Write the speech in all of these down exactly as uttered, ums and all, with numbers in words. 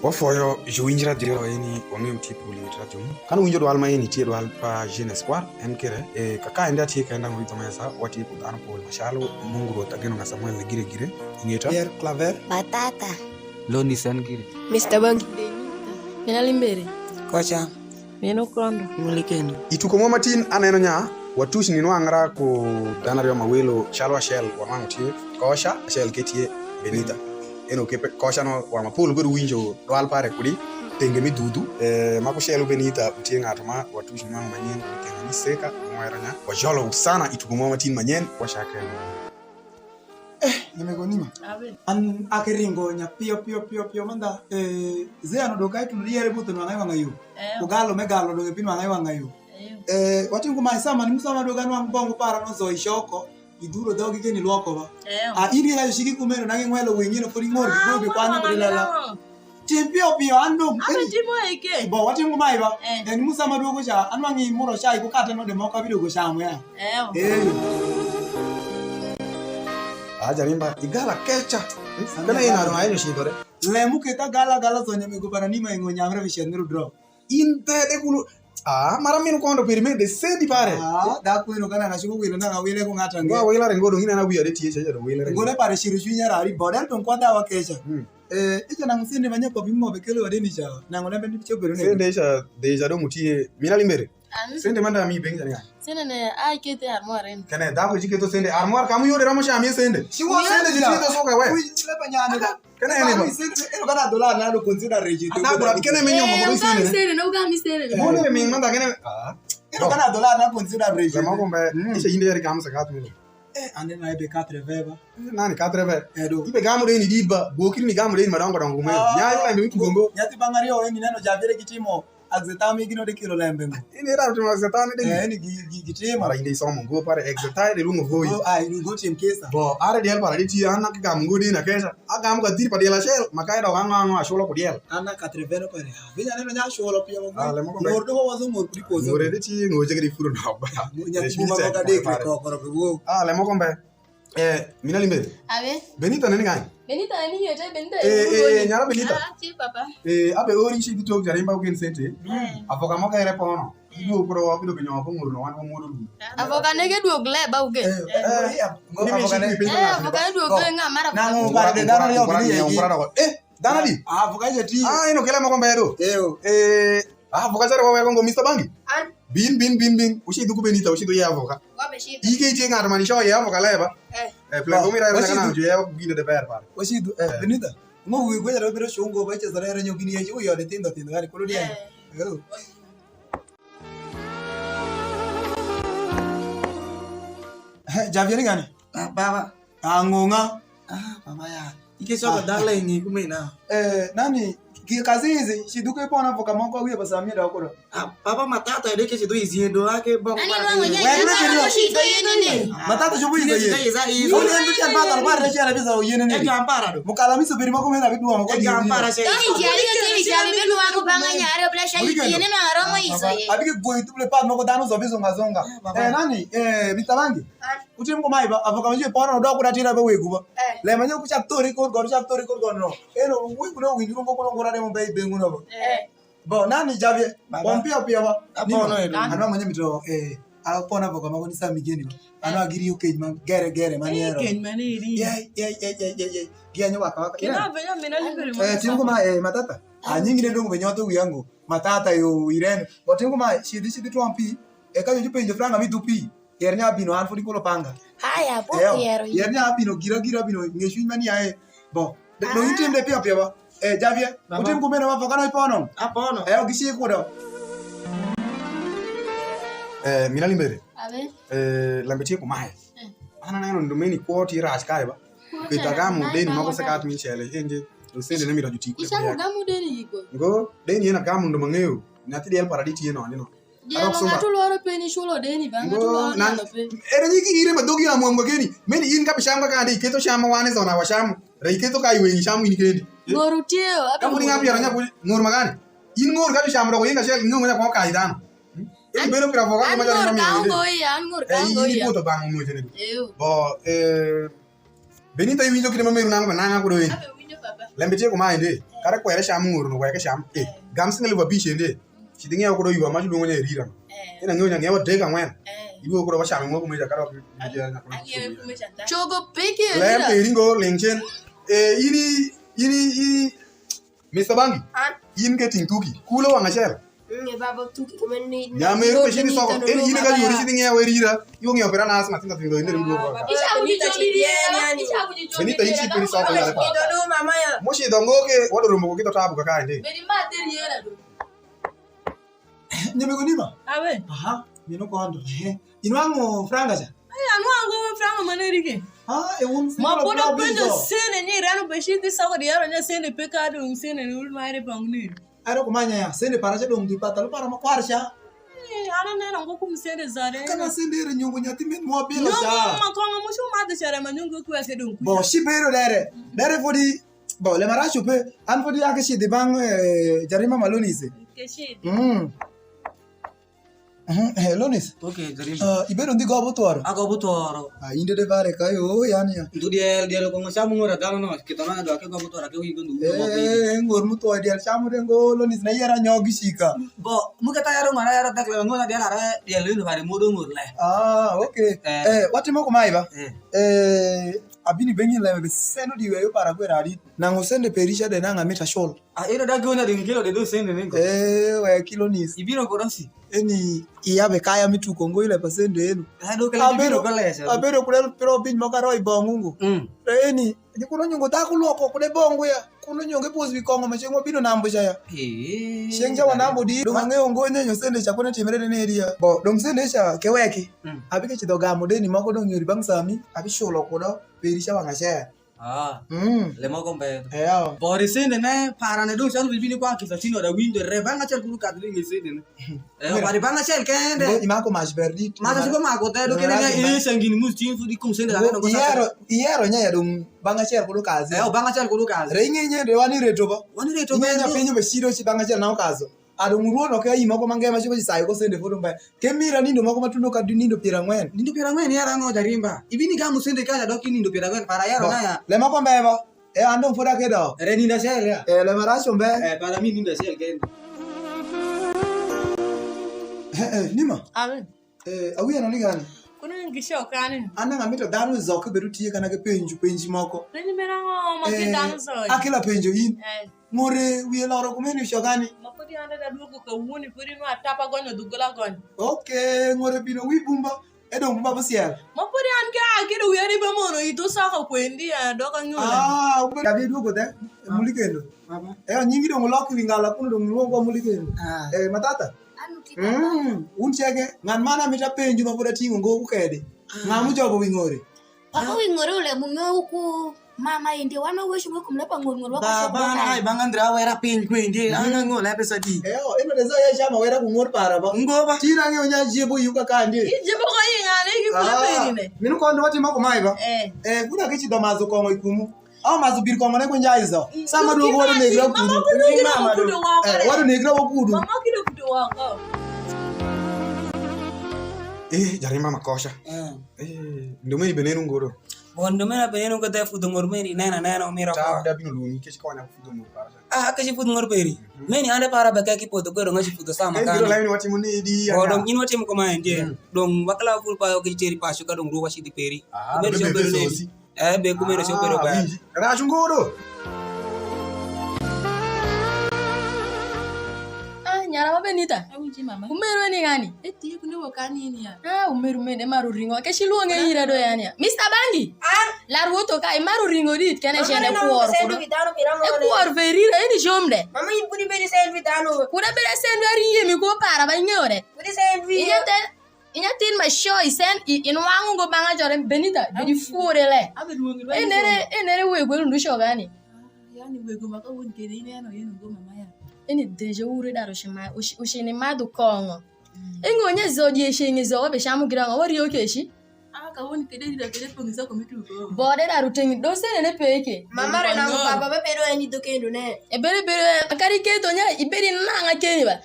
Wafoyo juwinj radio eni, wang'eyo tye pol i wit radio mu. Kan wuwinjo dwal maeni, tye dwal pa Jenes Kwar, en kire. E, ka kaende atye kenda ng'o idho mesa, watye ku dhanu pol macalo Mungu Rwoth Ageno nga Samuel ni gire gire, i ng'eta. Pierre Claver. Matata. Loni Sangiri. Mister Bangi. Mina Limbere. Kocha. Meno kondo. Muli kendo. I tuko mo matin aneno nya watuc ni nwang'ra ku dhanu aryo ma welo calu acel wanwang'u tye koca, acel ke tye Benita. Eno ke pe-, koca no wang' ma pol godo winjo dwal pare kudi tenge mi dhudhu. Eh, ma kucelo Benita utye ng'atu ma watuc ni nwang'u manyen kudi tenge mi seka, wang'wero nya wajolo sana i tuko mo matin manyen, wacake. Eh, nyamego nima. Abe. An akiringo nya piyo, piyo, piyo, piyo mandha. Eh, ze ano doka itu riere buto nwanga i wanga yo. Eh. Kugalo me galo doge pi nwanga i wanga yo. Eh. Eh, watin kuma isama ni musama doga nwang bongo para no zo ishoko. Iduro dogi ke ni lwoko ba. Eh. A ini la shiki kumeno nangi ngwelo winyi no fori ngor gi bobe kwanya kudi lala. Tim piyo piyo, an dong'. Abe timo eke. Bo, watim kumae ba. Eh. En Musa ma duogo cha, an wang'i muro chai ku kate no de moko abido go chamo ya. Eh. Eh. Ah, jarimba, igala kecha. Kana ina ro ayo shidore. Le muketa gala gala zonye me go para ni ma ingo nyamre bi shen miru drop. In te de kulu. Ah, mara minu kondo peri me de sedi pare. Ah, da kwino kana na shugo wile na wile ko ngata nge. Wa wile rengo do ngina na wiya de tie cha do wile rengo. Ngone pare shiru chunya rari bodan ton kwa dawa kecha. Hmm. Eh, ica nang' sende ma nyakobi mo be kelo wadeni ca, nang' lembe ni cobedo ne. Sende ica, de ica dong' utie, mina Limbere. An. Sende manda mi benja ni. Sende ne, ai kete armoire ni. Kene, dhako ji keto sende armoire, kamu yode ramo shamie sende. Chiwo sende ji tito soka we. Ui, leba nyane. Kene ene ba. Sende, eno kana dola na do consider reji. Ana bura, kene me nyomo ko sende. Sende, no ga mi sende. Mo ne me manda kene. Ah. Eno kana dola na consider reji. Lema kombe, mm, ica inde yari kamu sakat mi. Eh, ande na ibe quatre-vingts ba. Eh, nani quatre-vingts? Eh, do. Ibe gamu deni dit ba, gokri ni gamu deni madongo dongo kume. Ah. Nya yo lembe mi tugo ngo. Nyathi bang' ariyo eni neno Javere gitimo exetami gino de kelo lembe ngo. Ini ra timo exetami de. Eh, ni gi, gi, gitimo. Para inde isomo ngo, para exetami de lungo voi. Oh, ah, ini go tim kesa. Bo, are diel para de ti an na gamu ngo deni na kesa. Agamo ka dhiri pa diel acel, ma ka idok ang'o ang'o aculo ku diel. An na quatre-vingts pare. Vinya neno nya aculo pio mo. Ah, le moko be. Ngor do wazo ngor kudi pozo. Ngor de ti ngor jege di furu na ba. Nya ti ma ka de kre ko ko ko. Ah, le moko be. Eh, mina Limbe. Abe. Benita neni ng'ani? Benita neni ng'ete, Benita. Eh, eh, eh, nyara Benita. Ah, ti papa. Eh, abe ori shi duto jarimba ugen sente. Eh. Avoka moko ere pono. Iduogo kuro wa bido pinyo ko ng'ur no wan ko ng'ur du. Avoka ne ke duog le ba uge. Eh, eh, eh, avoka ne. Eh, avoka ne duog le nga mara. Na mo ba de dano yo bi ye. Eh, dana di? Ah, avoka je ti. Ah, ino kele mo ko mbedo. Eh, oh. Eh, ah, avoka jare wa ko ngo Mister Bangi. An. Bin, bin, bin, bin. Ushi du ku Benita, ushi du ya avoka. Wa be shi. Ike ije ng'ato mani cho ya avoka leba. Eh. Eh, plan ko mira na kana jo ya gine de ber par. Ushi du, eh, Benita. Ngo wi gwe jare biro shungo ba che zare renyo gini ye uyo de tindo tindo gari kulu dia. Eh. Eh, Javier ng'ani? Ah, baba. Ah, ng'ong'a. Ah, baba ya. Ike soko dala ingi kumina. Eh, nani? Ki kazi hizi, shi duke pona voka moko wiye basa mi da kuro. Ah, baba matata ede ke do iziendo ake bong. Nani wangu ya. Wewe ke do shi do yini ni. Matata shubu izo ye. Izo izo. Ole ndu chan bata lo bare chere bizo yini ni. E gampara do. Mukala miso beri mako mena bidwa mako. E gampara she. Kini jari kini jari bidwa ko banga nyare obla shani yini na romo izo ye. Abike goi tuple pa moko dano zo bizo ngazonga. Eh, nani? Eh, bitalangi. Utim kumae ba, avoka ma jue pono dok kuda tira ba wegu ba. Eh. Le ma nyo kuchak thori kor gor, chak thori kor gor no. Eno, wegu no winjuru ngo kulo ngura demo ba i bengu no ba. Eh. Bo, nani Javier? Baba. Bon piyo piyo ba. Apono edo. Ano manya mitro, eh, apono avoka ma koni sa migeni ba. Ano agiri yo kej ma gere gere ma niero. Kej ma ni iri. Ye, ye, ye, ye, ye, ye. Gianyo waka waka. Kina venyo mina libere. Eh, tim kuma, eh, matata. Ah, nyingi ne dong venyo to wiyangu. Matata yo irene. Bo tim kuma, shidi, shidi tuom pi. E ka yo jupenjo franga mi dhu pi. Yer nya bino an fodi kolo panga. Haya, bo. Eyo, yer. Yer nya bino gira gira bino nge cwiny mani ae. Bo. Do itim de piyo piyo ba. Eh, Javier, utim kumeno ma vokano ipono. Apono. Eyo, gichi kudo. Eh, mina Limbere. Abe. Eh, lambe tie kumae. Eh. Ana neno ndo meni kwoti rach kae ba. Kita gamu deni moko sekat mi chele. Enje, do sende ne mi rojo tiku. Isha gamu deni yigo. Ngo, deni yena gamu ndo mang'eyo. Nyathi diel paradi tie no, nino. Jelo ng'ato lworo piny iculo deni ba, ng'ato lworo nano piny. Ere nyingi ire ma dhogi amwom geni. Meni in ka bisham ka kande, iketo cham ma wan e zona wachamo. Re iketo ka iwenyi cham in kendi. Ng'or utieyo, ka muni ng'ato yaro nyaku ng'or magani. In ng'or ka bisham doko yinga chel ng'or nyaku ka idano. In bero kira voka ma jana mami. Ng'or ka ngo ya, ng'or ka ngo ya. Ni buto bang mo jene. Bo, eh, Benita iwinjo kinde ma meru nango ba nanga kudo eni. Abe winjo baba. Lembe tye kumae ndi, kara kwere cam ng'ur no weke cam. Eh, gam sing elfu abic ndi. Ci ding'iewo kudo ywa ma ci dwongo nya irira no. Eh. Ina ng'eyo nya ng'iewo adek ang'wen. Eh. Iduogo kudo ba cam mo kumeja kara Chogo peke. Lem peri ngo ling cen. Eh, ini, ini, ini, Mister Bangi, in ke ting' tuki, kulo wang' acel. Mm, e baba tuki kuma ni. Nyameru pe cini soko, eni in ka yori cini ng'iewo erira, yo ng'iewo pera nas matin matin do inde ndo. Benita in chi peri soko ya pa. Mo shi dongo ke wado rombo ko kito tabu kaka inde. Bedi ma ter yera do. Nyamigo Nima? Awe. Aha, mino kondo. Ehe. Inwang'o franga cha? Ai, anwang'o franga ma neri ke. Ah, e un. Ma pod apenjo sene ni rano be shi dhi soko di yaro nya sene pe ka dong sene ni ul ma ere bang ni. Ero kumanya ya, sene para cha dong dhi pata lu para ma kwar cha. Eh, an aneno ngo kum sene zare. Kana sene re nyungu nyathi min mo bilo cha. Nyungu ma kongo mo shu madho chere ma nyungu kwe ke dong. Bo shi bero dere. Dere fodi Bo, le marac upe, an fodi ake cidhi bang', eh, jarima ma Lonis. Ke cidhi. Mm. Mhm, eh, Lonis. Ok, jarima. Ah, ibedo ndhi gobo tworo? Agobo tworo. Ah, inde de bare ka yo, yani ya. Ndu diel, diel ko ng'o camu ng'ora dhano no, kito na dwa ke gobo tworo, ke wingo ndu. Eh, ng'or mu tworo diel camu de ngo, Lonis na yera nyogi shika. Bo, muke ta yaro ng'ora yaro dak le ng'ora diel ara diel yundu bare mudo ng'or le. Ah, ok. Eh. Eh, watimo kumae ba? Eh. Eh, abini beng'i leme be seno di weyo para kwera adi? Nang'o sende peri ca de nang' amito acul. Ah, ero da gona dong' kilo de do sende nengo. Eh, we kilo nis. Ibino kodo si. Eni iya be kaya mi tuko ngo ile pa sende eno. Ah, do kele ibino kolecha. Abedo kude piro piny moko aroi bongo ngo. Mm. To eni, ni kuno nyungo dhako lwoko kude bongo ya. Kuno nyungo epos wi kongo ma ceng' wabino nambo ca ya. Eh. Ceng' ca wanambo di. Dong' ang'eyo ngo nyenyo sende ca kuno timre ne eri ya. Bo, dong' sende ca keweki. Mm. Abi ke cidho gamo deni moko dong' yori bang' sami, abi culo kudo peri ca wang' acel. Ah, mm. Le moko mbe. Eyo. Bori sende ne para ne dong' calo bibini kwa kisa tino da winjo re bang' acel kuru kadri ngi sende ne. Eh, bari bang' acel kende. Ngo imako mac ber dit. Mac acel mako te do kende ne ini sangini mus tin fudi kum sende da no. Iyero, iyero nya ya dong' bang' acel kuru kazi. Eh, bang' acel kuru kazi. Re inge nye de wani reto ba. Wani reto ba. Inge nya pinyo be shiro chi bang' acel na okazo. Adong' urwono ke ayi moko mange ma cobo ci sayo ko sende foto mbe. Ke mira nindo moko ma tundo ka nindo piero ang'wen. Nindo piero ang'wen yara ang'o jarimba? Ibini ka musende ka dok nindo piero ang'wen para yaro na ya. Le moko mbe ba. E an dong' foda ke do. Re nindo acel ya. Eh, le maracho mbe. Eh, para mi nindo acel ke. Eh, eh, Nima. Amen. Eh, awi ano ni gani? Kuno ngi show kani. An nang' amito dhano i zok bedo tye kana ke penjo penji moko. Penji mera ng'o ma ke dhano zok? Akela penjo in. Eh. Ng'ore wiye loro kumeno i cogani. Ma podi an da duogo kawuono podi nwa atapa gonyo dhugola gonyo. Okay, ng'ore bino wi bumba. Edong bumba busiel. Ma podi an ke a kido wiya ribe mono i dho soko kwendi a doka ng'ole. Ah, ubedo abi duogo de. Muli kendo. Baba. Eh, nyingi dong lok wi ngala kuno dong luongo muli kendo. Ah. Eh, matata. Anu ti baba. Mm, un cheke, ng'an mana mita penju ma podi ating'o ngo kukedi. Ah. Ng'a mujobo wi ng'ore? Papa wi ng'ore ule mung'ewu ku mama indi wan wawecu ng'o kum lepa ng'ur ng'ur wako. Baba na ai bang' andra wera piny kwendi, an ang'o lepe sadi. Eh, oh, ino de so ye chama wera ku ng'ur para ba. Ngo ba. Tira ng'e onya jiebo yuka kandi. Ijibo ko yi ng'ane ki kule piny ne. Minu kondo watimo kumae ba. Eh. Eh, kuna kichi do mazu kongo ikumu. Au mazu bir kongo ne kunja izo. Sama duogo wadu negra kudu. Mama kudu negra kudu. Eh, wadu negra kudu. Mama kudu kudu wako. Eh, jarima makosha. Eh. Eh, ndomeni benenu ngoro. Bon, ndomena benenu ko te fudho ngor meni nena nena mira ko. Ta da bino lumi ke ko na fudho ngor para. Ah, ke fudho ngor peri. Meni ande para ba ke ki podho goro ngachi fudho sama kan. Ndio laini watimo ni di. Bon, dong in watimo ko ma ndie. Dong wakala fur pa ke cheri pa shuka dong ruwa shidi peri. Ah, meni be so. Eh, be kumeno si obedo ber. Rac ungo do. Ah, nyara ma Benita. Awinji mama. Umeru eni ng'ani? Eti kuno wo kani ni ya. Ah, umeru mende maru ringo. Ke shi luonge ira do yani. Mister Bangi. Ah. Lar wuto ka imaru ringo dit kene shende kuor kudo. E kuor verira eni jomde. Mama in kudi beri sen vidano. Kuda beri sen weri yemi ko para ba ing'eyo de. Kudi sen vidano. Inya tin ma sho isen inwang'o ngo bang' ajore Benita bedi fure le. Enere enere wego ndu sho gani. Yani wego ma ka won kede ineno yeno ngo mama ya. Eni deje ure daro shima ushini madu kongo. Engo nye zodi eshingi zo wabe shamu gira ngo wario keshi. Ah, ka won kede dida kede pongi sako mitu ko. Bode daro tengi do sene ne peke. Mama re na baba be bedo yani do kendo ne. E bere bere akari keto nya iberi nanga keni ba.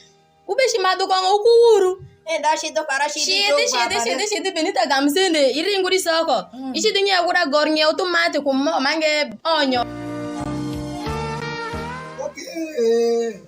Ubeshi madhu kong'o ku uru. Enda cidho kara cidhi. Cidhi cidhi cidhi cidhi Benita gam sende iringo di soko. Icidhi ng'iewo kuda gor ng'iewo tumati ku mo mange onyo.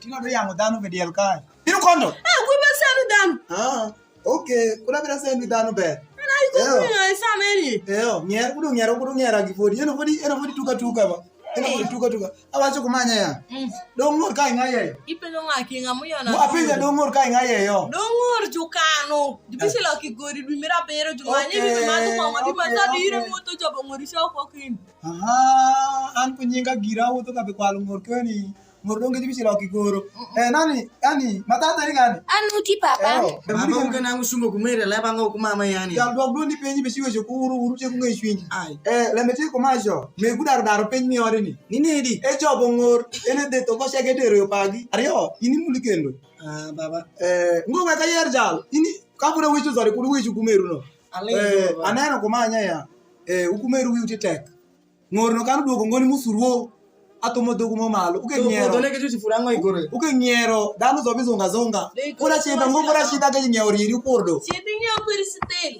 Tino do yango dhanu be diel kae. Bino kondo. Ah, kuba sanu dhanu. Ah, okay. Kuna bira sanu dhanu be. Ana iko Eyo. Kuba ngai sameni. Eyo, nyer kudu nyer kudu nyer gi fodi. Eno fodi eno fodi tuka tuka ba. Eno fodi tuka tuka. Awacho kumanya ya. Mm. Dong ngor kai ngaye. Ipe dong aki ngamu yana. Mo apija dong ngor kai ngaye yo. Dong ngor jukano. Dibisi lo ki gori dwi mira bero jumani Okay, bi ma dum ma di ma okay, sa di ire okay. Mo to jobo ngori sho ko kin. Aha, an ku nyinga gira wuto ka bi kwalo ngor keni. Ngor donge jibi cilo ki goro. Eh, nani, nani, matata ni gani? An uti papa. Eyo, Baba uke na ngusungo kumere leba ngo kumama yani. Jal dwok dwoni penyi be chiwe cho kuru, uru che kunge chwinyi. Ai. Eh, lembe che kumacho, me gudaro daro piny mi ode ni. Ni nedi? E jobo ngor, ene de to ko cheke dero yo pagi. Ario, ini muli kendo. Ah, baba. Eh, ngo weka yer jal, ini ka pud awicho zore kud wicho kumeru no. Ale Eh, baba. Aneno kumanya ya. Eh, ukumeru wi uti tek. Ng'orno kan udwogo ngoni musurwo, athumo dhogu mo malu. Uke nyiero. Done ke juti fura ngo igore. Uke nyiero, dhanu zobi zunga zunga. Dei Kura chida ngo kura chida ke nyiero riri kurdo. Chidi nyo kuri sitel.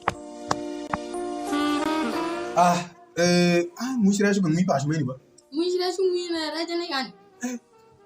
Ah, eh, ah, mushira shugo ngwi pash meni ba. Mushira shugo ngwi na raja ne kan.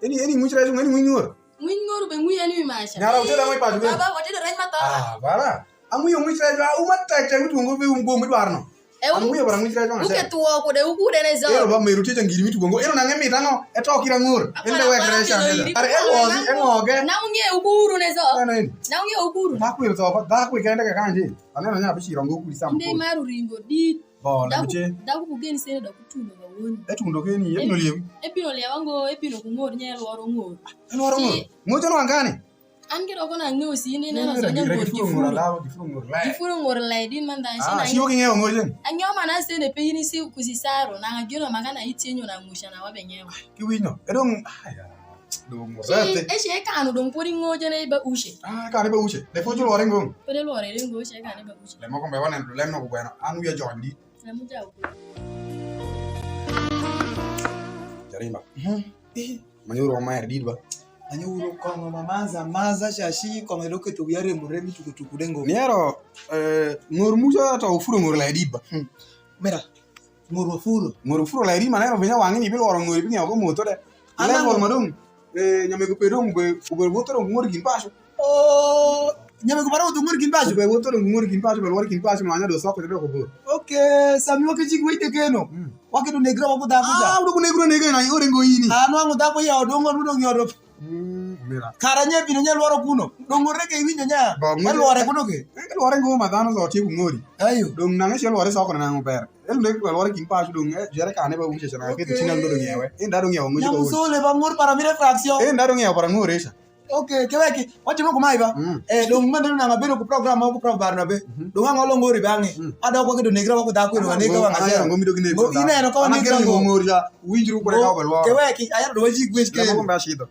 Eni eni mushira shugo ngwi ngor. Ngwi ngor be ngwi ani mi masha. Nyara utela ngwi pash meni. Baba, watela rany mathola. Ah, bala. Ang'wiyo ng'wic rec ba, umatek tek mi twongo be um gwom mi dwarno. E, um, ang'wiyo bara ng'wic rec ba. Uke thwo kude, ukude ne zo. Ero ba meru tye jangiri mi twongo. Ero nang'e mit ang'o? Eto kira ng'ur. Ende wek rec ande. Are e wozi e ng'oge. Na ung'e ukuru ne zo. Neno eni. Na ung'e ukuru. Dhako ilo tho, dhako ikende ke kanji. Aneno nya biciro ngo kuli sam. Inde maru ringo dit. Bo, na kuce. Daku kugen sene daku tuno ba woni. Etundo keni, ebino liewi. Ebino liewa ngo, ebino kung'or nye lworo ng'or. Lworo ng'or. Ng'ojo no angani. An ki doko na ng'eyo si ine neno sa nyang bor gifuro. Gifuro ngor lai din man dan shi na. Ah, shi wo king'eyo ng'o jen? Ang'eyo mana sene pe yin isi kusisaro na ng'agino maka na itye nyo na ng'usha na wabe ng'eyo. Ki winyo. E dong aya. Dong mo sate. E shi e kano dong podi ng'o jen e ba ushe. Ah, kano ba ushe. De fojo lore ngo. Podi lore ngo shi e kano ba ushe. Le moko mbe wane lem no gweno. An wiya jondi. Lem ja. Jarimba. Mhm. Eh, ma nyoro ma er dit ba. Ma nyoro kong'o ma maza maza sha shi kong'o do keto wiya remo remi tuku tuku dengo. Niero eh ngor mucho to ufuro ngor la dit ba. Hmm. Mera. Ngor wafuro. Ngor ufuro la dit ma nero vinya wangi ni biloro ngor bi ng'eyo ko moto de. Ana level madung. Eh nyame ko pedong be ube woto ngor gin pasho. Oh, nyame ko para wuto ng'ur kin paco. Be woto ng'ur kin paco, be lwar kin paco, ma nya do soko de ko bor. Okay, sami wa ke jig wete keno. Mm. Wa ke do negra wa ko da ko. Ah, do negra negra na ore ngo yini. Ah, no ngo da ko ya do ngo do nyodo. Mm, mira. Kara nye bino nye lworo kuno. Do ng'ur ke winjo nya. Ba ng'ur. Lwore kuno ke. Lwore ngo ma dhano so ti ng'ori. Ayo. Dong na nge lwore soko na ngo ber. El nek ba lwore kin paco dong jere kane ba wuce na ke tina ndo do nyewe. Inda do nyewe ngo. Nyamusole ba ng'ur para mire fraction. Inda do nyewe para ng'ore sa. Okay, keweki, watimo kumae ba. Mm. Eh, dong mande na ngabino ku program mo ku prof Barnabe. Mhm. Dong angolo ngori bangi. Mm. Ada kwa kido negra wa ku da kwino wa negra wa ngajera. Ngo mido gine. Ngo ine no kwa negra ngo ngori ya. Winjru kwa ka ba lwa. Keweki, ayaro do waji gwes ke. Ko mba shido.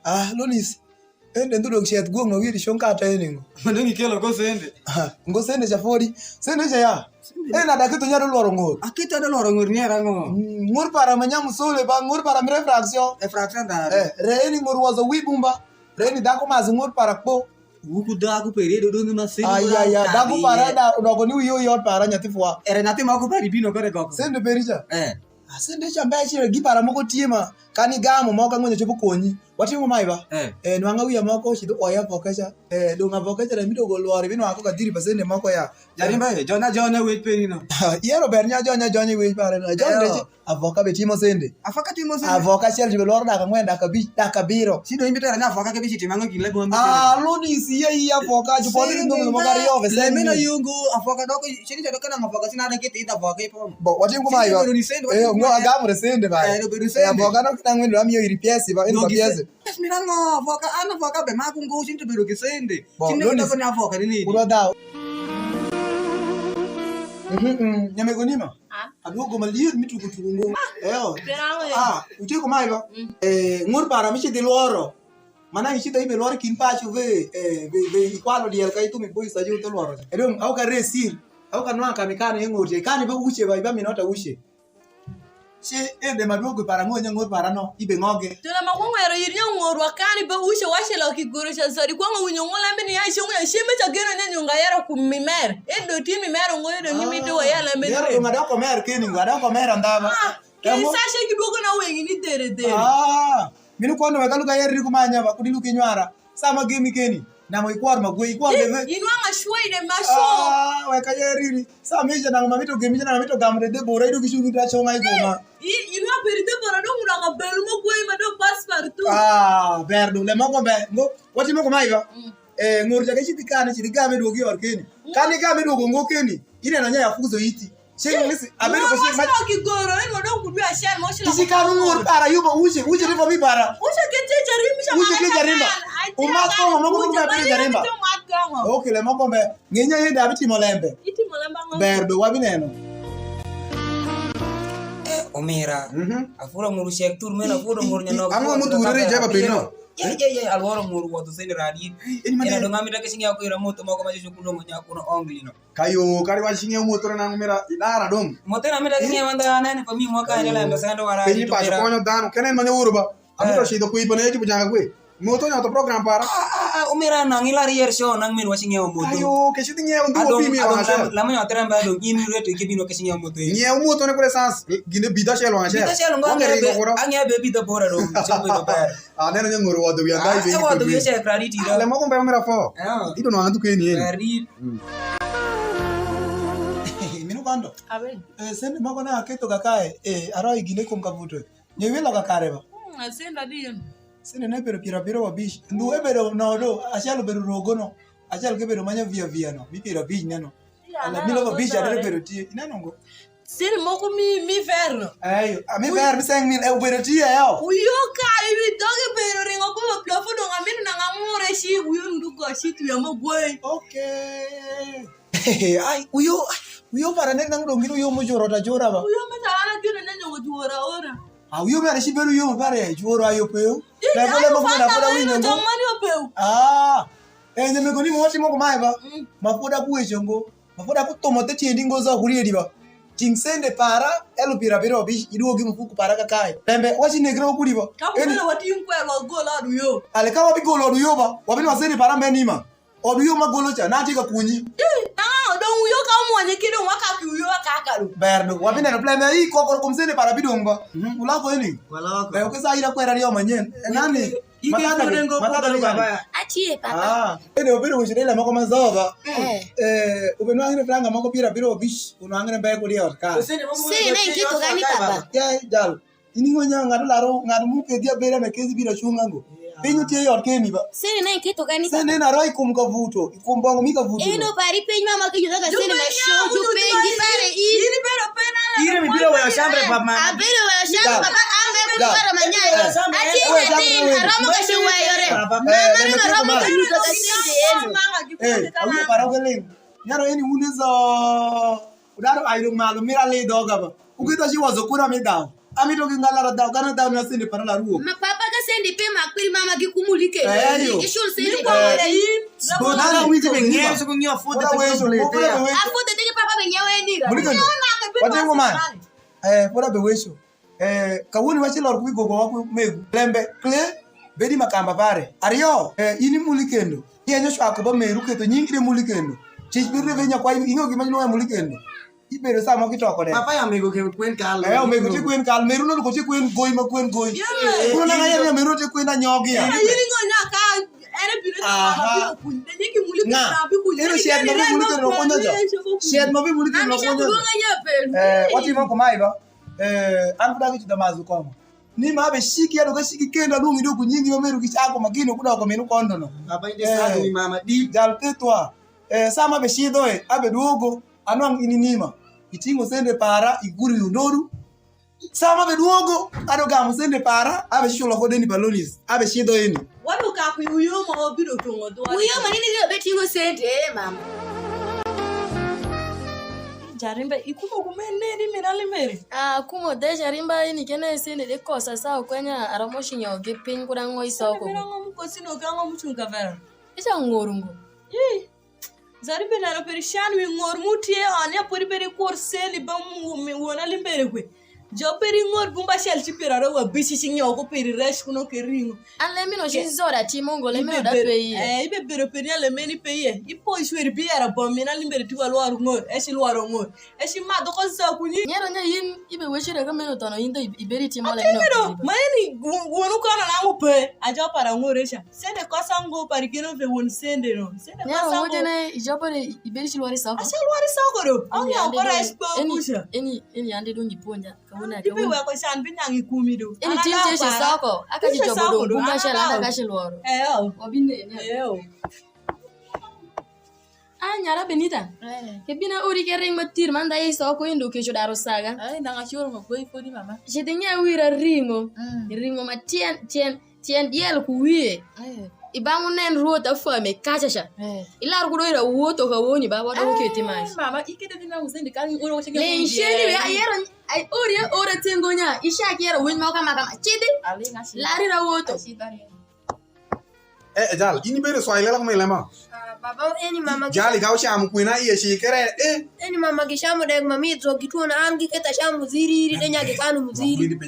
Ah, Lonis. Ende ndhu dong ceth gwong ma wiri cong kata eni ngo. Ma dong ikelo ko sende. Aha, ngo sende ca fodi. Sende ca ya. Sende. Ena da kito nyado lworo ngor. Akito do loro ngor nyera ngo. Mm, ngor para ma nyamu sole ba ngor para mi refraction. Refraction da. Eh, re eni ngor wazo wi bumba. Re ni dako mazi ngor para kpo. Wuku dako pe redo dongi ma sende. Ay ay ay, dako para da dogo ni wiyo yot para nyathi fwa. Ere nyathi ma ko pari bino kore goko. Sende beri ca. Eh. Asende ca mbe acel gi para moko tye ma kan igamo moko ang'wenyo copo konyi. Watimo mai ba? Eh. Eh, nwang'a wiya moko ocidho oya avoka ca. Eh, dong' avoka ca da midogo lwore binwang'a ko kadhiri pasende moko ya. Jarimba eh, jona jona wej peri no. Yero ber nya jonya jonya wej pare no. Jon de avoka be timo sende. Avoka timo sende. Avoka achiel jibe lworo daka ng'wen daka bi daka biro. Sido imbe tera nya avoka ke bi chitimo ang'o kile bombe. Ah, luni si ye yi avoka ju podi ndo mo gari yo ve sende. Lemena yungu avoka doko chini cha doko na avoka sina da kiti avoka ipo. Bo, watim kumayo. Eh, ngo agamu resende ba. Eh, no bedo sende. Avoka no kitangwe ndo amiyo iri piesi ba, ino piesi. Yes, mira ngo avoka, an avoka be maku ngo chinto bedo gi sende. Bo, chinto bedo ni avoka ni nini. Kulo dawo. Mhm, mhm. Nyamego nima. Ah. Aduogo malier mitugo tugo ngo. Eyo. Ah, uteko mai ba. Mm. Eh, ngor bara michi di loro. Mana ichi da ibe loro kin pacho ve, eh, ve, ve ikwalo diel ka itu mi boy sa ju to loro. Edong au ka resir. Au ka nwa ka mi kane ngor je. Kane ba uche ba, ba mi nota uche. Ci ende ma dwogo para ng'o nya ng'or para no ibe ng'oge. Jona ma kung'ero ir nyo ng'orwa kani be uche wache lo ki goro cha sodi kwang'o winyo ng'o lembe ni ya chi ng'o chi me cha geno nyo nyunga yero kum mi mer. Endo ti mi mer ng'o endo nyi mi do ya lembe ni. Yero ma doko mer keni ngwa doko mer andaba. Kisa ce gidwogo na weng'i ni dhere dhere. Ah, minu kondo weka luka yer ni kumanya ba kudi luki nywara. Sa ma gemi keni, namo ikwar ma gwe, ikwar de ve. Inwang'a shwoi de ma shwoi. Ah, weka yer iri. Sa mi je nang ma mito gemi je nang ma mito gamo de de bora idu ki shungi da chonga igoma. Inwa peri de bora dong unaka belu mo gwe ma dong pas par tu. Ah, ber do le moko be. Ngo, watimo kumai ba. Eh, ng'ur jake ci dhi kane, ci dhi game duogo i ot keni. Kani game duogo ngo keni, ineno nya yafuzo iti. Ceng' nisi, abedo ko ceng' ma. Wacino kigoro, en wadong ku dwe acel ma wacino. Kisi kanu ng'ur para, yuba uche, uche ribo mi para. Uche ke je jarimba, uche ke jarimba. Umat kongo moko moko ma bedo jarimba. Okay, le moko mbe. Ng'enya yende abitimo lembe. Itimo lembe ang'o? Ber do wabineno. Eh, omira. Mhm. Afuro ng'ur cek tur mena, afuro ng'ur nyanok. Ang'o muturere jaba pino? Ye, ye, ye, alworo ng'ur wodho seni radi. Eni mane. Ena dong' amita ke cing'e ko ira moto moko ma cucu kulongo nya kuno ongli no. Kayo, kari wa cing'e moto na ng'umira idara dong'. Moto na mita ke cing'e wanda anene pa mi mwaka ene la mbesendo wara. Piny pa konyo dhano, kenen mane wuro ba. Amito cidho kwi pa ne tipo janga kwe. Moto nyoto program para. Ah, ah, ah, umira nang' ilar yer show nang' min wa cing'e moto. Ayo, ke cidhi ng'e undi wo pimi wa. Lamo nyoto remba dong' in rete ke bino ke cing'e moto. Ng'e moto ne kule sans, gine bida shelo wa shelo. Bida shelo ng'o. Ang'e be bida bora dong'. Cing'e bida bora. Aneno nyo ng'ur wodho wi andai. Ah, wodho wi cek rari tira. Le moko mbe mera fo. Ah. Ido no andu keni eni. Rari. Minu kondo. Abe. Eh, sende moko na aketo ga kae, eh, aroi gine kum kavuto. Nye wilo ga kare ba. Hmm, asendo adier. Sende ne bedo piero abiriyo wabich. Ndu ebedo nodo, achiel obedo rogo no. Achiel ke bedo manyo via via no. Mi piero abich neno. Ala milo wabich adre bedo tie. Ineno ngo? Siri moko mi, mi ver no. Eyo, a mi ver mi seng mi, e, obedo tie yo. Uyo ka ibi doge bedo ringo ko plafo dong amin na ngamure shi uyo ndugo shi tuya mo gwei. Okay. Ai, uyo, ai, uyo para nek nang dong gin uyo mo joro ta jora ba. Uyo me tara na gino ne nyongo juora ora. A uyo mere shi bedo uyo mo pare joro ayo peu. Ih, na bole mo na bole winyo ngo. Mani opeu. Ah. Eh, ne me goni mo timo ko mai ba. Mm. Ma poda kuwecho ngo. Mafuta kuthumo the tiendi ngo za kuriedi ba. Ting' sende para, elu piero abiriyo abic, iduogi mufuku para kakae. Tembe, waci negre wakudi ba. Ka kubele wating' kwer wagol adu yo. Ale ka wabigolo adu yo ba, wabino wasende para mbe nima. Adu yo magolo cha, na tika kunyi. Ih, nang'o dong' uyo ka umwonye ki dong' wakaki uyo akaka do. Ber do, wabineno plan na i kokoro kum sende para bidong' ba. Mhm, ulako ini. Walako. Ber, ukisa ira kwera ariyo manyen. Eh, nani? Matata ni, matata ni gani? Acie, papa. Ah, ene obedo weche dela moko ma zoba. Eh. Eh, obenwang're franga moko piero abiriyo abich, onwang're mbe kodi e ot ka. Sene ne iketho gani, papa? Ya, jal. Ini ngo nya ng'ato laro, ng'ato mu kedi abeda me kezi biro chunga ngo. Piny utye e ot keni ba. Sene ne iketho gani, papa? Sene na roi kum kavuto. Kumbongo mi ka vuto. Eno pari piny mama ki yuda ka sene ma show ju penji pare i. Iri bero pena la. Iri mi biro weyo shambre pa mama. Abiro weyo shambre papa ambe ku para manyai. Ati ati aromo ka shi weyo re. Mama ni aromo ka yuda ka sene eno. Eh, awi para ko ling. Nyaro eni unizo. Udaro ayo malo mira le doga ba. Ukita shi wazo kura mi dawo. Amito gi ngala ra daw, gana daw na sende para la ruo. Ma papa ka sende pe mak pir mama gi kumuli ke. Eh, yo. Gi shul sende. Ni kwa re in. Ko na na wiji be ng'e, so ko ng'e afode te ko le te. Afode te papa be ng'e we ni ra. Muli ke. Watengo man. Eh, pora be wecho. Eh, kawuono wachi lor kuwi gogo wa ku megu. Lembe kle bedi makamba pare. Ariyo, eh, ini muli kendo. Yenyo chwako ba meru ketho nyingi de muli kendo. Cich biro de venya kwa ingo gima nyuwa muli kendo. Ibedo sa moko itoko de. Papa ya mego ke kwen kal. Eh, omego ti kwen kal, meru no ko ti kwen goy ma kwen goy. Yeah. Kuno na ngaya ya meru ti kwen anyogi ya. Yeah, yiri ngo nya ka ene biro sa ma biro kun. De nyingi muli kun na bi kun. Ero shed ma bi muli kun no konyo jo. Shed ma bi muli kun no konyo jo. Eh, wati mo kumai ba. Eh, an kuda ki chida mazu komo. Ni ma abe shiki ya doga shiki kendo adwong idok ku nyingi ma meru ki chako ma gino kudoko minu kondo no. Baba inde sadu ni mama di. Jal tetwa. Eh, sama abe shidho e, abe duogo. Anwang' in inima, iting'o sende para, iguro i undoru. Sama abeduogo, adogamo sende para, abeculo ko deni balonis, abecïdho eni. Wadu ka kwi uyo ma wabiro tong'o dwol. Uyo ma nini biro beting'o sende, eh, mama. Jarimba, ikumo kumene ni mina limere? Ah, kumo de jarimba ini kene sende de kosa sa kwenya aramo shinyo gi piny kuda ng'o isoko. Mina ng'o mukosi no ka ng'o muchung' kavera? Icha ng'or ngo. Ih. Zari be neno peri can wi ng'or mu tye on ya podi bedi kur seli ba mu-, mi won alimbere kwe. Jo peri ng'or bumba acel ci piero aryo wa bici ci nyo ku peri rec kuno ke ringo. An lemino ci zora timo ngo, lemino da pe iye. Eh, ibe bedo peri alemeni pe iye. Ipo icweri bi era bom mina limbere ti wa lworo ng'or, e ci lworo ng'or. E ci madho ko sa kunyi. Nyero nye yin ibe wecire ka meno thono yin do iberi timo lemino. Atimo do, ma eni wonu kono na mo pe. Ajo para ng'or echa. Sende kosa ngo pari geno ve won sende no. Sende kosa ngo. Nyero ng'or jene ijo pare iberi ci lwari soko. Acha lwari soko do. Anya ko rec po kucha. Eni eni ande dong ipuonja. Ibi weko can bi nang i kumi do. Eni tin ce ce soko, aka ci jobo do bumba ce landa ka ci lworo. Eyo. Wabinde ne. Eyo. A nyara Benita. Ke bina ori ke ring matir man dai soko indo ke cudaro saga. Ai nang achoro ma gwei fodi mama. Ci dinge wira ringo. Ringo ma tien tien tien diel ku wie. I bang' unen Rwot afame kaca ca. Ilar kudo ira wuotho kawoni ba wadoko keti mac. Mama ikete ni na usendi kan uro wacha ngi. Le insheni we ayero ai ori ora tengo nya ishak yero winy ma kama kama chidi. Lari ra wuotho. Eh, eh, jal, ini bere swai lela kuma ilema. Baba eni mama. Jali ka usham kwina iye shi kere eh. Eni mama gishamo dek mami dro gituona an giketa shamo ziri iri de nya gikanu muziri.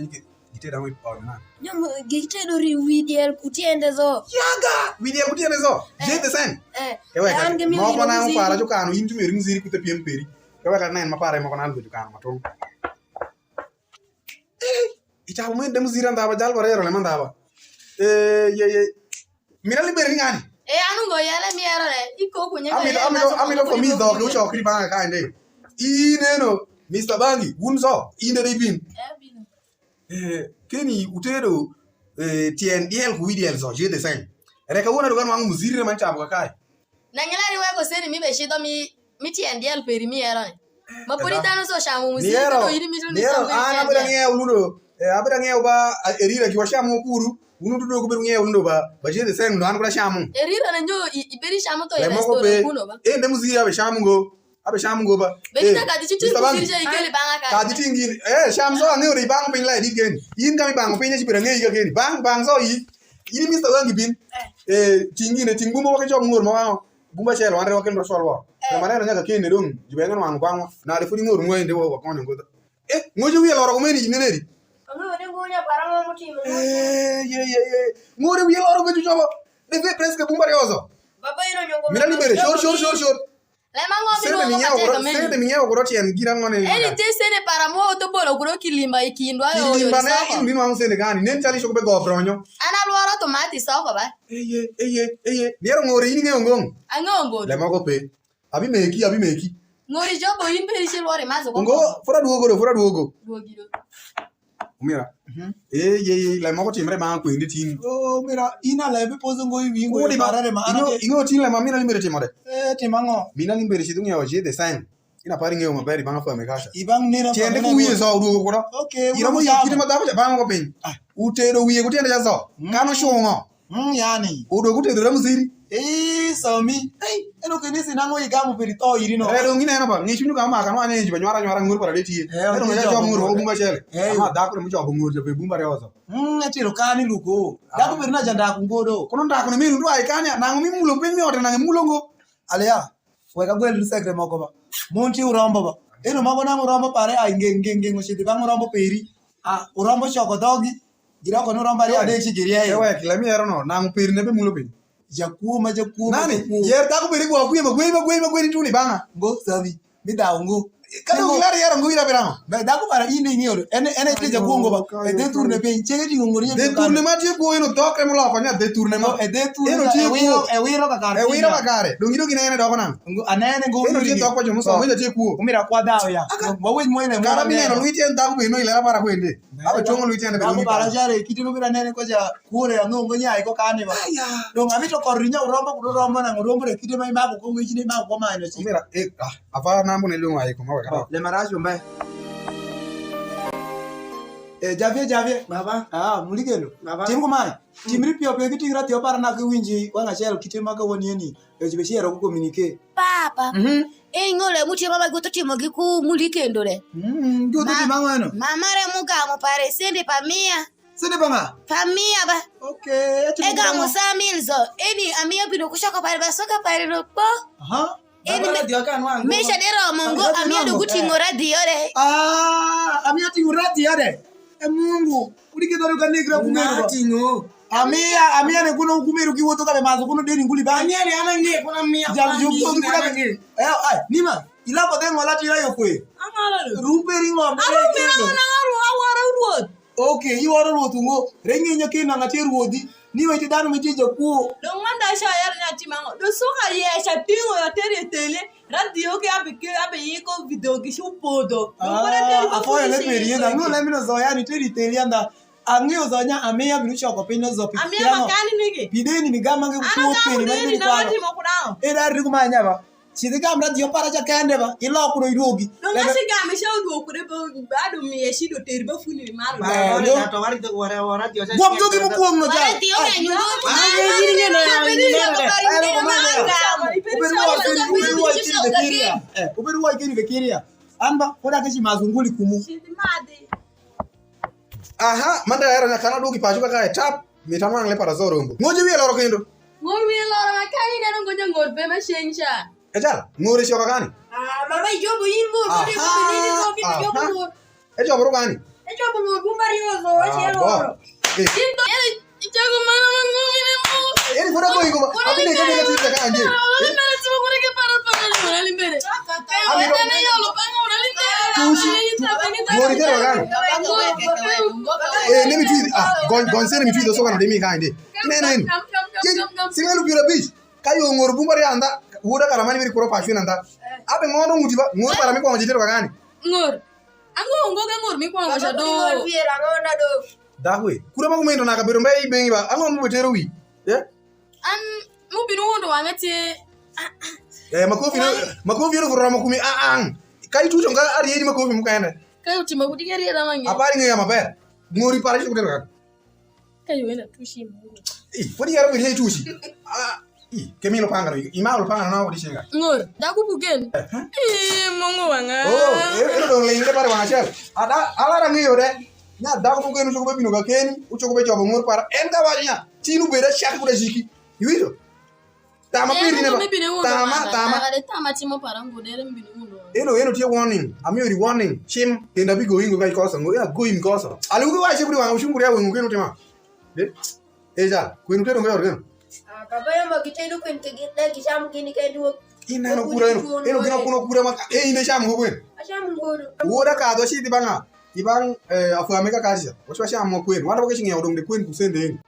Gitedo ang'o i ot man? Nyo gitedo ri wi diel ku tiende zo. Yaga wi diel ku tiende zo. Je the same. Eh. Ke weka moko na mo para jukano in jumeri muziri kute piem peri. Ke weka nen ma para moko na lugo jukano matung. Eh, itabu mwende muzira ndaba jal barero le mandaba. Eh, ye ye. Mira liberi ngani? Eh, anu go yale mi ero le. Iko kunye. Amilo amilo amilo ko mi dho ke ucho kri banga ka ende. Ineno, Mister Bangi, wun so, inde de bin. Eh, keni utedo eh, tien diel ku wi diel so, je the same. Reka wona dogan wang muziri man chabu kakai. Na ngila ri wego seni mi be shidho mi mi tien diel peri mi ero. Ma podi dhano so chamu muziri to iri mi to ni so. Ana bira ng'eyo ludo. Eh, abira ng'eyo ba erira ki washamu kuru. Unu dudu ko bira ng'eyo ludo ba. Ba je the same no an kula chamu. Erira na njo iberi chamu to ire. Moko pe. Ende muziri abe chamu go. Abe sham ngo ba. Be kita kadi ci tingi sirja ikeli banga ka. Kadi tingi eh sham so ange ori bang piny la di gen. Yin kami bang piny ci bira nge iga gen. Bang bang so yi. Ini Mister Wangi bin. Eh tingi ne ting bumba wake jom ngor ma wango. Bumba chelo wan rewa kendo swal wa. Na maneno nyaka kene dong. Jibe ngan wango bang. Na de fudi ngor ngwe inde wa konyo ngo. Eh ngojo wiye loro kumeni jineneri. Ango ne ngo nya para mo mutimo. Eh ye ye ye. Ngore wiye loro ko jobo. De fe preske bumba reozo. Baba ino nyongo. Mira ni bere shor shor shor shor. Lema ngo mi sende mi nyewo kuro sende mi nyewo kuro tien gira ngone. Eni te sende para mo to bolo kuro kilimba ikindwa yo. Kilimba ne in bin wang sende gani nen chali shoko be go bronyo. Ana lworo to mati soko ba. Eye eye eye. Niero ngore ini ngeyo ngong. Ango ngore. Lema ko pe. Abi meki abi meki. Ngori jobo in be ichi lwore mazo ko. Ngo fura duogo do fura duogo. Duogi do. Umira. Eh ye ye la moko timre ma kwendi tin. Oh mira ina la be pozo ngo iwi ngo. Kudi ba parare ma ana. Ingo tin la ma mina limbere timore. Eh tima ngo. Mina limbere sidung ya oje the sign. Ina pari ngeyo maber banga fame kasha. Ibang nina. Tiende ku wiye so duogo kuro. Okay. Ira mo yakite ma dabo ja banga ko piny. Utedo wiye ku tiende ja so. Kano shungo. Mm yani. Udo ku tedo ramu siri. Eh somi. Ei eno ke nisi nango igamo peri to iri no. Redo ngi neno ba ngi chunyu kama kano ane nji ba nywara nywara ngur para de tie. Eno ngi ja jom ngur ko bumba chele. Ama dako ne mu jom ngur je be bumba reozo. Mm atiro kani luko. Dako peri na janda ku ngodo. Kono ndako ne mi ndu ai kanya nango mi mulo piny mi ote nango mulo ngo. Aleya. Wek agwel ni sekre moko ba. Mon ti urombo ba. Eno mago nang urombo pare ai nge nge nge ngo chidhi bang urombo peri. Ah, urombo choko dhogi. Giroko ni urombo ariyo adek ci girieyo. Ewe kila mi ero no nang peri ne be mulo piny. Jakuo ma jakuo. Nani? Yer dako beri gwa kuye ma gwe ma gwe ma gwe ni tuni banga. Ngo sabi. Mi dawo ngo. Kado gilar yero ngo ira berama. Be dako para inde ngiyoro. Ene ene te jakuo ngo ba. E de turne piny. Chege tingo ngori. De turne ma tie kuo eno dhoke muloko nya de turne ma. E de turne. Eno tie kuo. E wiro ka kare. E wiro ka kare. Dongi dongi nene doko nang. Anene ngo. Eno tie doko jo muso mo tie kuo. Umira kwa dawo ya. Wa wej mo ene. Kara mi neno luiti en dako bino ilera para kwende. Aba chongo luiti en. Dako para jare kiti mo bira nene ko ja kure ango ngo nyai ko kane ba. Dong ami to kor rinya urombo kudo rombo na ngorombo re kiti ma imako ko ngi chini imako ko manyo chi. Umira eh ah. Apa nambu ne lungo ayi kuma wekara. Le maracho mbe. Eh Javier Javier. Baba. Ah muligelo. Baba. Tim kumae. Timri pio pio kitingra tio para na kiwinji wanga chel kite ma ka woni eni. E jibe chiero ku communique. Papa. Mhm. E ngole mutie mama guto timo gi ku muligendo re. Mhm. Guto timo ngano. Mama re mugamo pare sende pa mia. Sende pa nga. Pa mia ba. Okay. Egamo sa mil zo. Eni amia bino kushoko pare ba soka pare ro po. Aha. Baba, radio ka nwang'. Mesha de romo ngo, amiyo du guting'o radio de. Ah, amiyo ting'o radio de. E Mungu, udi ke dhoro ka negra kumero ba. Nating'o. Amiya, amiya ne kuno kumero ki wotho ka be mazo kuno deni nguli ba. Amiya ne ana nge kuna miya. Jal jo ko ni kuna nge. Eh, ai, nima, ila ko dengo la tira yo kwe. Angala lo. Rumpe ringo. Alo mira na ru awara ruot. Okay, iwaro Rwoth ungo, reng'e nyo kena ng'ati e rwodhi, ni wete dhanu mi tije kwo. Dong' man daca yero nya timo ang'o? Do suka yeca ting'o yo teri e tele, radio ke abe ke abe yiko video gi shu podho. Dong' wala teri ko afoyo ne peri yenda, no le mino zoya ni teri teli anda. Ang'eyo zonya amiya bino choko piny no zo pi. Amiya makani nigi. Pideni ni gama ngi kuo peri ma ni kwalo. Eda ri kuma nyaba. Cidhi gam radio para ca kende ba, ilok kuno iduogi. Dong' ka cigam ica oduogo kude, bado miye cido teri ba funi ni malo. Gwom dhogi mukwong no jai. Ubedo wai keni vekiria. An ba, koda ke ci mazunguli kumu. Aha, manda era na kana duogi pacho kaka e tap. Mit anwang' le para zoro rombo. Ng'oji wiye loro kendo. Ng'or wiye loro ma kani neno ng'oji ng'or be ma ceng' ca. E jal, ng'or e coka kani. Ah, mama ijobo in ng'or, ng'or e aha, jobo in ng'or, aha. Ijobo ng'or. E jobo ro kani. E jobo ng'or bu mari ozo, ah, wache bo. Loro. Eh. Indo, ere, ijobo mana ma ng'or ne mo. Eri fora ko iko ma, abi ne ka ne ka tita ka anje. Wala mere simo kore ke para para ni wala limbere. Ami ro. Wala ne yolo pa ng'or limbere. Tushi. Ng'or ke ro kani. Eh, ne mi twi, ah, gon, gon se ne mi twi do so kana de mi kani de. Nenen. Singa lu pira bish. Ka yo ng'or bumba ri anda, wuda kara mani biri kuro pacu nanda. Abe ng'ondo ng'uti ba, ng'or para mi kwongo jitero kagani. Ng'or. Ango ngo ga ng'or mi kwongo cha do. Ng'or pier ang'onda do. Dakwe, kura ma kumendo naka bedo mbe i bengi ba, ango mo betero wi. Eh? An mu bino wondo wanga che. Eh, makofi no, makofi no romo kumi a ang. Ka itucho nga ariedi makofi mukende. Ka utimo kudi ke riera mange. Apari ng'eya maber. Ng'ori para jitero kagani. Ka yo ena tushi mo. Ih, fodi yaro biri tushi. Ah, ih, kemi lo pangano, ima lo pangano na wodi chinga. Ngor, daku bugen. Eh, Mungu wanga. Oh, ero dong le inde pare wanga chel. Ada, ala rangi yo de. Nya daku bugen uchuko be bino ka keni, uchuko be jobo ngor para. En ka wanya, tinu beda chak kuda jiki. Yuido. Tama piri ne ba. Tama, tama. Tama de tama timo para ngo dere mbino mundo. Eno, eno tie warning. Amiyo di warning. Chim, kenda bi goingo ka ikosa ngo. Ya goin kosa. Ali ugi wache kuri wanga uchungu ya wengu kenu tema. Eh? Eja, kwenu tedo ngeyo kenu. Ah, baba yo ma gitedo kwen ke gin ne gicham gini ke duok. Ineno kura eno. Eno gina kuno kura ma. Eh, inde cham ngo kwen. Acham ngoro. Woda ka do shi di banga. Ibang, eh, afu ameka kacha. Wachwa cham mo kwen. Wanda boke chinge odong de kwen kusende.